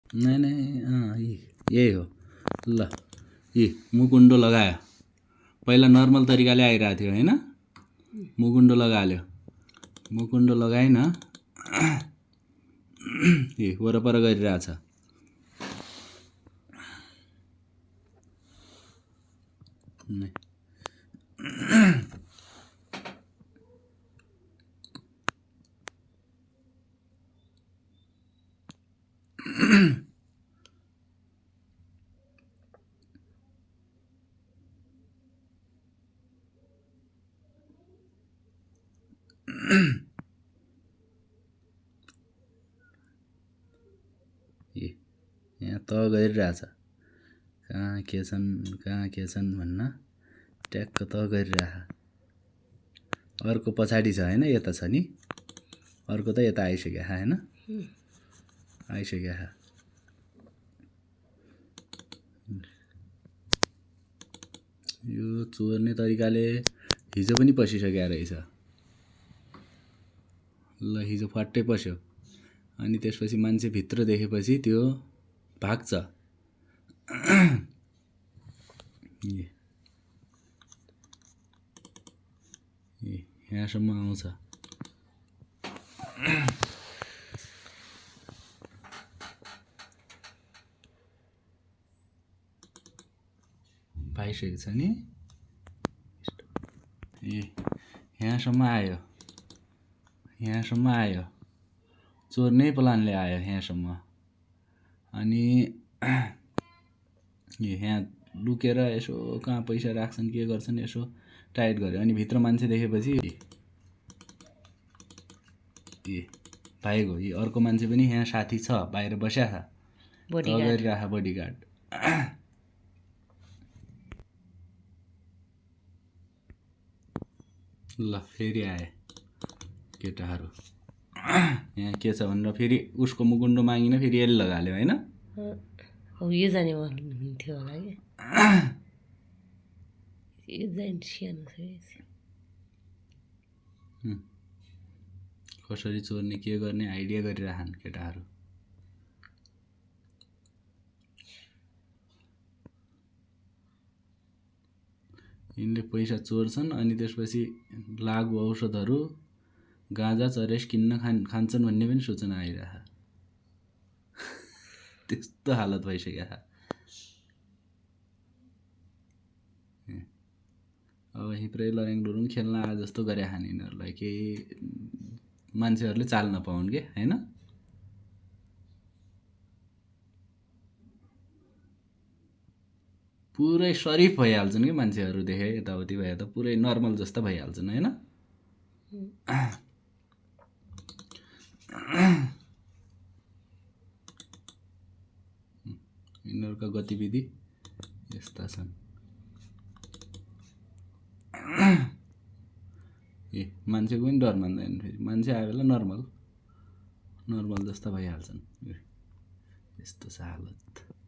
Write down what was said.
नै नै यही हो ल। मुकुन्डो लगायो, पहिला नर्मल तरिकाले आइरहेको थियो होइन, मुकुन्डो लगाल्यो, मुकुन्डो लगाइन वरपर गरिरहेछ। यहाँ त गरिरहेछ, कहाँ के छन् भन्न ट्याक्क त गरिरह। अर्को पछाडि छ होइन, यता छ नि, अर्को त यता आइसक्यो होइन, आइसक्यो। यो चोर्ने तरिकाले हिजो पनि पसिसक्यो रहेछ। ल हिजो फट्टै पस्यो, अनि त्यसपछि मान्छे भित्र देखेपछि त्यो भाग्छ। यहाँसम्म आउँछ। पाइसकेको छ नि, यहाँसम्म आयो, यहाँसम्म आयो, चोर्ने प्लानले आयो यहाँसम्म। अनि यहाँ लुकेर यसो कहाँ पैसा राख्छन् के गर्छन् यसो टाइट गर्यो, अनि भित्र मान्छे देखेपछि भाइगो। अर्को मान्छे पनि यहाँ साथी छ, बाहिर बस्या छ, गरिराख बडीगार्ड। ल फेरि आए केटाहरू। यहाँ के छ भनेर फेरि उसको मुकुन्डो मागिन फेरि यसले लगाल्यो होइन। यो जाने हुन्थ्यो होला कि यो जाने सानो छ। कसरी चोर्ने के गर्ने आइडिया गरिराखन् केटाहरू। यिनले पैसा चोर्छन् अनि त्यसपछि लागु औषधहरू गाँजा चरेस किन्न खान्छन् भन्ने पनि सूचना आइरह। त्यस्तो हालत भइसक्यो। अब हिप्रे लरेङ लुरुङ खेल्न आए जस्तो गरे खाने यिनीहरूलाई, केही मान्छेहरूले चाल नपाउन् के होइन। पुरै सरिफ भइहाल्छन् कि मान्छेहरू देखे यताउति भए त पुरै नर्मल जस्तो भइहाल्छन् होइन। यिनीहरूका गतिविधि यस्ता छन्। मान्छेको पनि डर मान्दैन फेरि, मान्छे आए बेला नर्मल जस्ता भइहाल्छन्। यस्तो छ हालत।